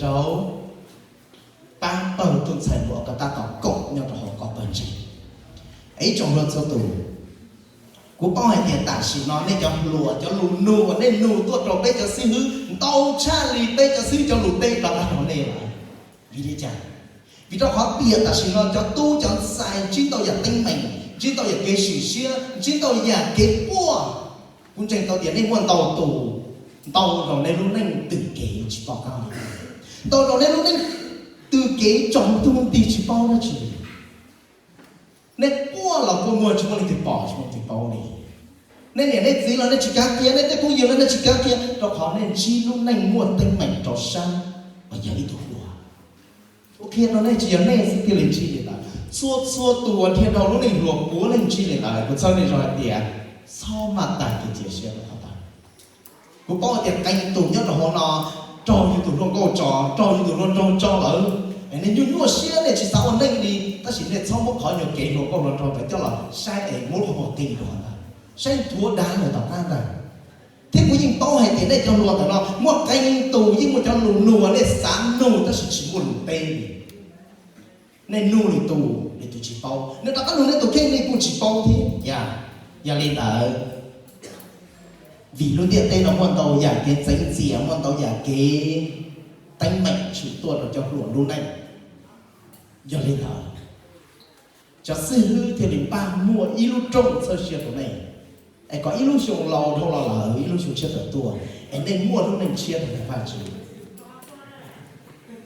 rau pab pawg tub ntxhais hluas koj tab tom koom nyob rau hauv koj pawg ntseeg. Ib tsoom hluas txhua tus, kuv paub hais tias tam sim no nej cov hluas cov lus nug uas nej nug tuaj rau peb cov xib hwb ntau tshaj li peb cov xib hwb cov lus teb rov qab rau nej lawm. Vim li cas? Vim rau qhov tias tam sim no cov tub cov ntxhais ntsib ntau yam teeb meem, ntsib ntau yam kev sim siab, ntsib ntau yam kev quaj. Kuv ntseeg tau tias nej muaj ntau tus, ntau zaus nej lub neej tws kev tsis pom qab li. Ntau zaus nej lub neej tws kev tsaus ntuj nti tsis paub dab tsi li. Nej quaj los quaj muag tsis muaj leej twg pom tsis muaj leej twg paub li. Nej niam nej txiv los nej tsis kav kiag, nej tej phooj ywg los nej tsis kav kiag, rau qhov nej ntsib lub neej muaj teeb meem rau sab uas yog ib tug hluas. Kuv qhia rau nej tsis yog nej xwb thiaj li ntsib li ntawd, txhua txhua tus uas dhia dhau lub neej hluas puav leej ntsib li ntawd. Kuv txhawb nej zog hais tias txhob maj tag kev cia siab rau qhov ntawd. Kuv paub hais tias qee tus nyob rau hauv no raug yus tus hluas nkauj tso, raug yus tus hluas nraug tso lawm, es nej nyuaj nyuaj siab nej tsis xav ua neej li, tab sis nej txhob muab qhov nyuag kev hluas nkauj hluas nraug ntawd coj los saib es muab qhov muag qi rau ntawd, saib nthuav dav ntawm tom qab ntag. Thiab kuv yeej paub hais tias nej cov hluas ntawm no muaj qee tus yeej muaj cov lus nug uas nej xav nug tab sis tsis muaj lus teb li. Nej nug lwm tus, lwm tus tsis paub, nej rov qab nug nej tus kheej nej kuj tsis paub thiab. Yog, yog li ntawd, vim lub ntiaj teb no muaj ntau yam kev txeev txias, muaj ntau yam kev teeb meem tshwm tuaj rau cov hluas lub neej. Yog li ntawd, cov xib hwb thiaj li npaj muaj ib lub rooj txhawb siab rau nej, es kom ib lub xyoo laus dhau los lawm ib lub xyoo tshiab tawm tuaj, es nej muaj lub neej tshiab rau Vajtswv.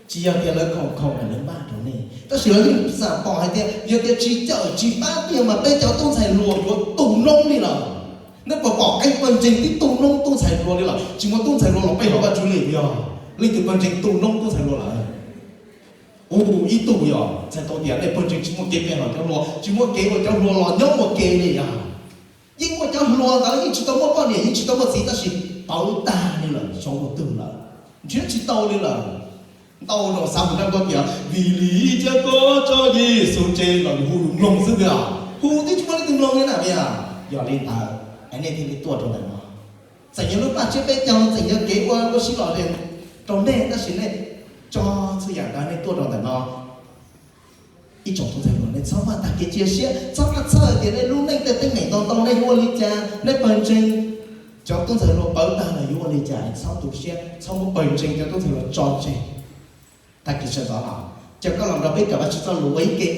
Tsis yog tias lawv khoom khoom es lawv npaj rau nej, tab sis lawv yeej xam pom hais tias yog tias tsis cawm tsis pab tiag mas peb cov tub ntxhais hluas yuav tu noob li lawm. Nej puas pom qee pawg ntseeg twb tu noob tub ntxhais hluas li lawm, tsis muaj tub ntxhais hluas los peb hauv Vajtswv li yog leej twg pawg ntseeg tu noob tub ntxhais hluas lawm? Ua ib tug yog txhais tau tias nej pawg ntseeg tsis muaj kev pe hawm cov hluas, tsis muaj kev ua cov hluas los nyob ua ke li yog. Yeej muaj cov hluas ntawd yeej tsis tau muaj poj niam yeej tsis tau muaj txiv tab sis pawv tag li lawm, saum tus twg lawm, nrhiav tsis tau li lawm. Ntau zaus xav mus nrog koj tias vim li cas koj tso Yexus tseg los yus hu yus mloog xwb tiag, hu twb tsis muaj leej twg mloog li na tiag. Yog li ntawd es nej thiaj li tuaj rau ntawm no. Txawm yog lub paj tsiab peb caug, txawm yog kev ua ua si los li rau nej tab sis nej tso txhua yam ntawd nej tuaj rau ntawm no. Ib tsoom tub ntxhais hluas, nej txhob maj tag kev cia siab, txhob maj txhawj tias nej lub neej tej teeb meem ntau ntau nej yuav ua li cas, nej pawg ntseeg cov tub ntxhais hluas pawv tag los yuav ua li cas, txhob tu siab, txhob muab pawg ntseeg cov tub ntxhais hluas tso tseg. Tag kis sawv ntxov no, caw koj los nrog peb kawm Vajtswv txoj lus ua ib ke.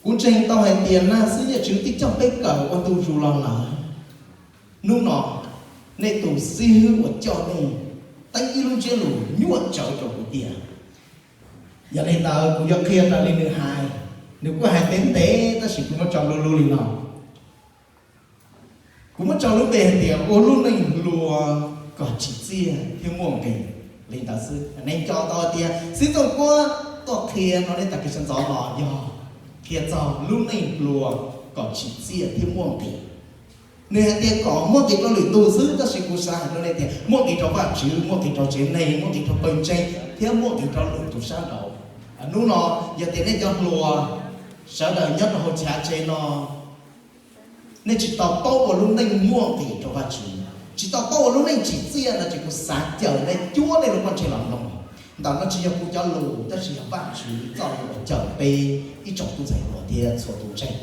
Kuv ntseeg tau hais tias Naj Xwb Yaj Tswv twb coj peb kawm ua ntu zus los lawm. Hnub no, nej tus xib hwb uas coj nej teeb ib lub ntsiab lus nyuaj tsawv rau kuv tiag. Yog li ntawd kuv yuav qhia raws li nws hais. Nws kuj hais ntev ntev tab sis kuv muab tso lu lug li no. Kuv muab tso lub npe hais tias ua lub neej hluas kom tsim txiaj thiab muaj nqis li ntawd xwb. Nej nco tau hais tias Xib Tooj Kuab tuaj qhia no nej tag kis sawv ntxov los yog qhia txog lub neej hluas kom tsim txiaj thiab muaj nqis. Nws hais tias kom muaj nqis rau lwm tus xwb tab sis kuv xav hais rau nej tias muaj nqis rau Vajtswv, muaj nqis rau tsev neeg, muaj nqis rau pawg ntseeg thiab muaj nqis rau lwm tus sab nraud. Hnub no, yog tias nej cov hluas sawv daws nyob rau hauv chav tsev no, nej tsis tau paub ua lub neej muaj nqis rau Vajtswv, tsis tau paub ua lub neej tsim txiaj no ces kuv xav caw nej cuab nej lub pob ntseg los mloog. Ntawm no tsis yog kuv cov lus tab sis yog Vajtswv txoj lus uas caw peb ib tsoom tub ntxhais hluas thiab txhua tus ntseeg.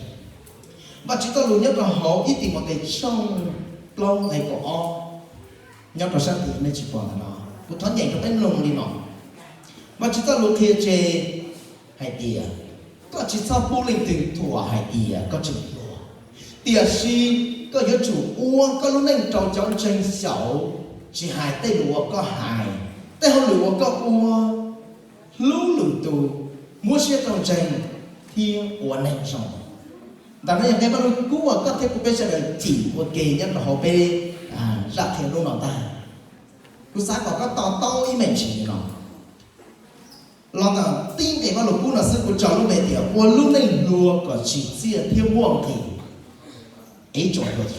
Vajtswv txoj lus nyob rau hauv ib Timautes tshooj plaub nqe kaum ob, nyob rau sab tid nej tsis pom ntawm no, kuv thov nyeem rau peb mloog li no. Vajtswv txoj lus qhia tseg hais tias, koj tsis txhob pub leej twg thuam hais tias koj tseem hluas, tiam sis koj yuav tsum ua koj lub neej rau cov ntseeg xyaum, tsis hais tej lus uas koj hais, tej hauj lwm uas koj ua, hlub lwm tus, muab siab rau ntseeg thiab ua neej zoo. Ntawm no yog nqe Vaj Lug Kub uas koj thiab kuv peb sawv daws cim ua ke nyob rau hauv peb zaj qhia hnub no ntag. Kuv xav kom koj to taub ib me ntsis no. Los ntawm tib nqe Vaj Lug Kub no xwb kuv tso lub npe tias ua lub neej hluas kom tsim txiaj thiab muaj nqis. Ib tsoom hluas,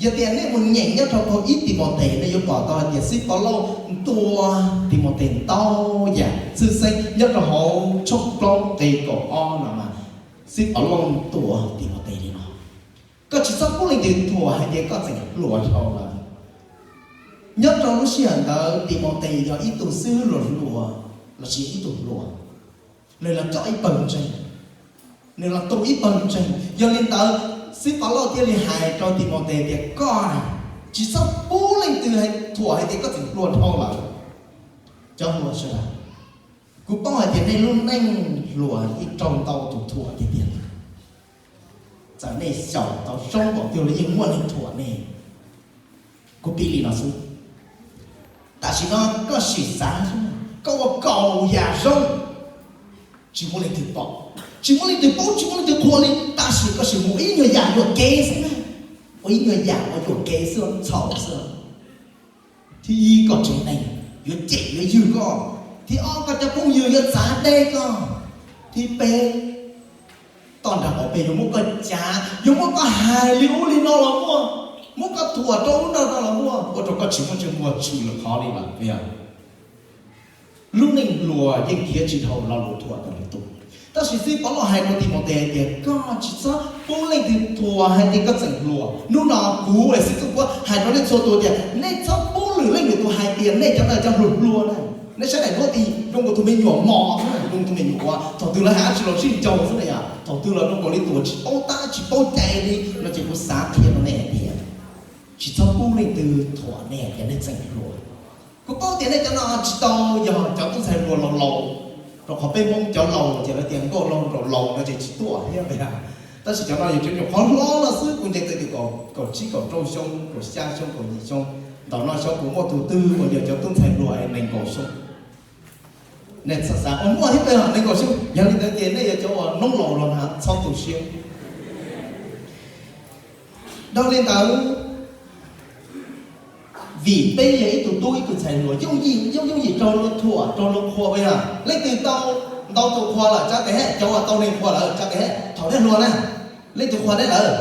yog tias nej mus nyeem nyob rau hauv ib Timautes nej yuav pom tau hais tias Xib Pov Lauj ntuas Timautes ntau yam txhwj xeeb nyob rau hauv tshooj plaub nqe kaum ob no mas Xib Pov Lauj ntuas Timautes li no: Koj tsis txhob pub leej twg thuam hais tias koj tseem hluas dhau lawm. Nyob rau lub sij hawm ntawd Timautes yog ib tug xib hwb luag hluas, lossis ib tug hluas, nws los coj ib pawg ntseeg, nws los tu ib pawg ntseeg. Yog li ntawd, xib Pov Lauj thiaj li hais rau Timautes tias, koj tsis txhob pub leej twg thuam hais tias koj tseem hluas dhau lawm. Cov hluas sawv daws, kuv paub hais tias nej lub neej hluas yeej raug ntau tus thuam tiag tiag. Txawm nej xyaum tau zoo npaum twg los yeej muaj neeg thuam nej. Kuv piv li no xwb. Tam sim no koj sim xav, koj ua kaum yam zoo, tsis muaj leej twg pom, tsis muaj leej twg paub, tsis muaj leej twg qhuas li, tab sis koj sim mus ib nyuag yam yuam kev xwb na, ua ib nyuag yam ua yuam kev xwb, txhaum xwb. Thib ib, koj tsev neeg yuav cem yuav ywg koj. Thib ob, koj cov phooj ywg yuav txav deb koj. Thib peb, toj nrag qaum peb yuav muab koj cav, yuav muab koj hais li ub li no los muaj, muab koj thuam rau ub rau no los muaj, ua rau koj tsis muaj ntsej muag tshwm lawm qhov li lawm. Lub neej hluas yeej khiav tsis dhau lo lus thuam ntawm lwm tus. Tab sis xib Pov Lauj hais rau Timautes tias koj tsis txhob pub leej twg thuam hais tias koj tseem hluas. Hnub no kuv es xib txuj puab hais rau nej txhua tus tias nej txhob pub lwm leej lwm tus hais tias nej cov ntawd cov hluas hluas na. Nej saib daim duab tid zoo nkaus tus me nyuam mos, zoo nkaus tus me nyuam uas thaum twg lawv hais dab tsi los sib ncaus xwb na yom, thaum twg los zoo nkaus li tus tsis paub tab tsis paub cai li no. Ces kuv xav qhia rau nej hais tias tsis txhob pub leej twg thuam nej hais tias nej tseem hluas. Kuv paub tias nej cov no tsis tau yog cov tub ntxhais hluas laus laus, rau qhov peb Hmoob cov laus ces lawv tias nkauj laug nraug laus no ces tsis tuaj thiab. Tab sis cov no yog cov nyuam qhuav hlob no xwb, kuv ntseeg tau tias kaum tsib kaum rau xyoo, kaum xya xyoo, kaum yim xyoo, ntawm no xyov puas muaj tus twg uas yog cov tub ntxhais hluas nees nkaum xyoo. Nej txhob xav ua muaj thiab peb nees nkaum xyoo, yog li ntawd ces nej yog cov uas noob laus los na, txhob tu siab. Dhau li ntawd, vim peb yog ib tug tub ib tug ntxhais hluas, yooj yim, yooj, yooj yim raug luag thuam raug luag qhuas, yog leej twg tau ntau tus qhuas lawm tsa tes, cov uas tau neeg qhuas lawm tsa tes, thaum nej hluas na, leej twg qhuas nej lawm?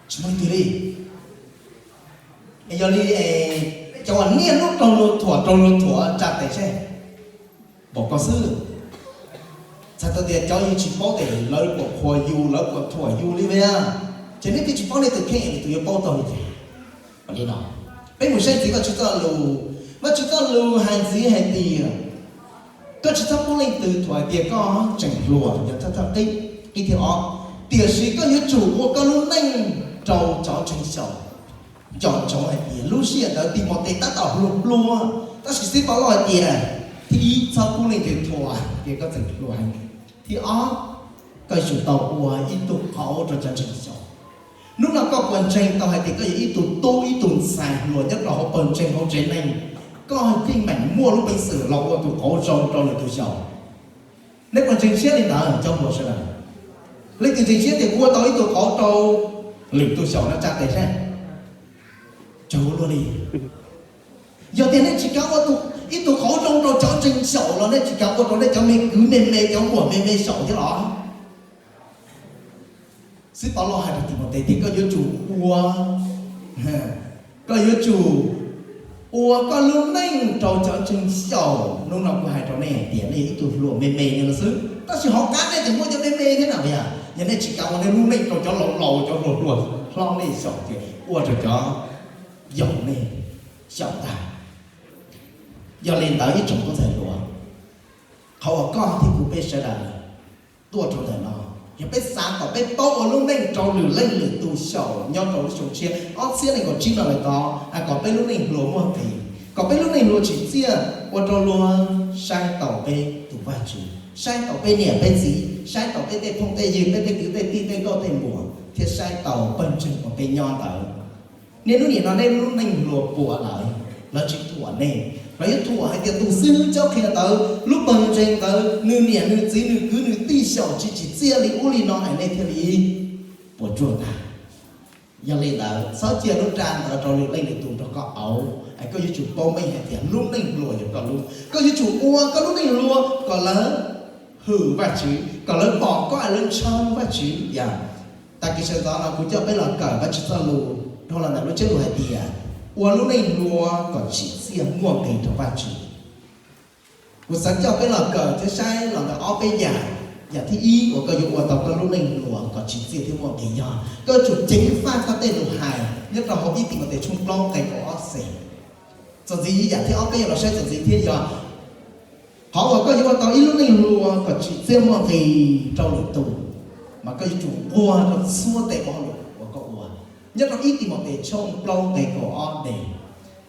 Tsis muaj leej twg li. Yog li, cov uas niaj hnub raug luag thuam raug luag thuam tsa tes seb, pom koj xwb. Txhais tau tias cov yus tsis paub tias lawv puas qhuas yus, lawv puas thuam yus li, ces nej twb tsis paub nej tus kheej, tus yuav paub tau li cas. Li no, peb mus saib ntxiv Vajtswv txoj lus. Vajtswv txoj lus hais ntxiv hais tias koj tsis txhob pub leej twg thuam hais tias koj tseem hluas, yog thawj thawj qib, qib thib ob. Tiam sis koj yuav tsum ua koj lub neej rau cov ntseeg xyaum. Nco ntsoov hais tias lub sij hawm ntawd Timautes tab tom hluas hluas, tab sis xib Pov Lauj hais tias, thib ib, txhob pub leej twg thuam tias koj tseem hluas heev. Thib ob, koj yuav tsum tau ua ib tug qauv rau cov ntseeg xyaum. Hnub no koj puas ntseeg tau hais tias koj yog ib tug tub ib tug ntxhais hluas nyob rau hauv pawg ntseeg hauv tsev neeg, koj yeej meem muaj lub peev xwm los ua tus qauv zoo rau lwm tus xyaum? Nej puas ntseeg siab li ntawd cov hluas sawv daws? Leej twg ntseeg siab tias kuv ua tau ib tug qauv rau lwm tus xyaum no tsa tes seb. Tsaug luaj li. Yog tias nej tsis kav ua ib tug qauv zoo rau cov ntseeg xyaum los nej tsis kav ua rau nej cov me kwv me me cov muam me me xyaum thiab los? Xib Pov Lauj hais rau Timautes tias koj yuav tsum ua, koj yuav tsum ua koj lub neej rau cov ntseeg xyaum. Hnub no kuv hais rau nej hais tias nej yog ib tug hluas me me li no xwb, tab sis hauv qab nej tseem muaj cov me me thiab na. Yog nej tsis kav ua nej lub neej rau cov laus laus, cov hluas hluas hlob nej xyaum, ces ua rau cov yau nej xyaum tag. Yog li ntawd ib tsoom tub ntxhais hluas, qhov uas koj thiab kuv peb sawv daws tuaj rau ntawm no, yog peb xav kom peb paub ua lub neej rau lwm leej lwm tus xyaum nyob rau lub xyoo tshiab ob txhiab nees nkaum tsib no lawm tod, kom peb lub neej hluas muaj nqis, kom peb lub neej hluas tsim txiaj, ua rau luag saib taus peb tus Vajtswv, saib taus peb niam peb txiv, saib taus peb tej phooj tej ywg, peb tej kwv tej tij, tej nkauj tej muam, thiab saib taus pawg ntseeg uas peb nyob ntawd. Nej lub niam no nej lub neej hluas puas lawm, lawv tsis thuam nej, lawv yuav thuam hais tias tus xib hwb Cob Qhia ntawd lub pawg ntseeg ntawd nws niam nws txiv nws kwv nws tij xyaum tsis tsim txiaj li ub li no es nej thiaj li puas tsuaj ntag. Yog li ntawd txhob cia lub raj ntawd rau lwm leej lwm tus nrog koj auv, es koj yuav tsum paub meej hais tias lub neej hluas yog koj lub, koj yuav tsum ua koj lub neej hluas kom lawv hwm Vajtswv, kom lawv pom koj es lawv ntshaw Vajtswv. Yog, tag kis sawv ntxov no kuv coj peb los kawm Vajtswv txoj lus dhau los ntawm lub ntsiab lus hais tias ua lub neej hluas kom tsim txiaj muaj nqis rau Vajtswv. Kuv xav coj peb los kawm thiab saib los ntawm ob peb yam. Yam thib ib uas koj yuav ua tau koj lub neej hluas kom tsim txiaj thiab muaj nqis yog koj yuav tsum ceev faj koj tej lus hais nyob rau hauv ib Timautes tshooj plaub nqe kaum ob xees. Txuas ntxiv yam thib ob peb los saib txuas ntxiv thiab yog qhov uas koj yuav ua tau ib lub neej hluas kom tsim txiaj muaj nqis rau lwm tus, mas koj yuav tsum nquag rau txhua tes qhov lus uas koj ua. Nyob rau ib Timautes tshooj plaub nqe kaum ob de.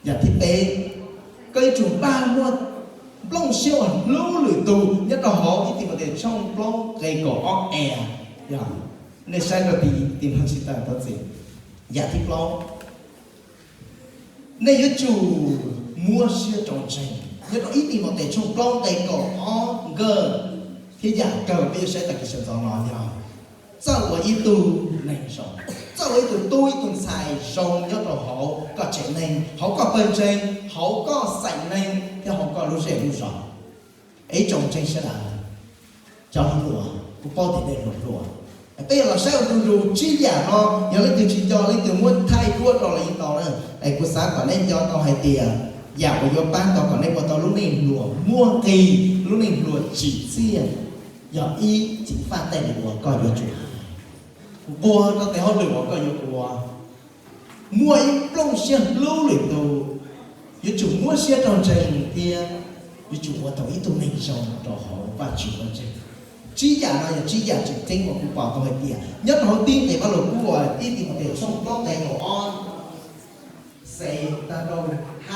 Yam thib peb, koj yuav tsum npaj muaj nplooj siab uas hlub lwm tus nyob rau hauv ib Timautes tshooj plaub nqe kaum ob e. Yog nej saib rau tim, tim no tsis tawm tau txim. Yam thib plaub, nej yuav tsum muab siab rau ntseeg. Nyob rau ib Timautes tshooj plaub nqe kaum ob nqe, thiab yam kawg peb yuav saib tag kis sawv ntxov no yog txawj ua ib tug neeg zoo, txawj ua ib tug tub ib tug ntxhais zoo nyob rau hauv koj tsev neeg, hauv koj pawg ntseeg, hauv koj xeem neeg thiab hauv koj lub zej lub zos. Ib tsoom ntseeg sawv daws, cov hluas, kuv paub tias nej hluas hluas. Peb los saib ua ntu zus tsib yam no, yog leej twg tsis nco leej twg muab thaij duab rau los yeej tau na. Es kuv xav kom nej nco tau hais tias yam uas yuav pab tau kom nej ua tau lub neej hluas muaj nqis, lub neej hluas tsim txiaj, yog ib ceev faj tej uas koj yuav tsum nquag rau tes hauj lwm uas koj yuav ua. Muaj ib nplooj siab hlub lwm tus, yuav tsum muab siab rau ntseeg thiab yuav tsum ua tau ib tug neeg zoo rau hauv Vajtswv pawg ntseeg. Tsib yam no yog tsib yam tseem ceeb uas kuv pom tau hais tias nyob rau hauv tib nqe Pajlug kub uas ib Timautes tshooj plaub nqe kaum ob, xes tag rau H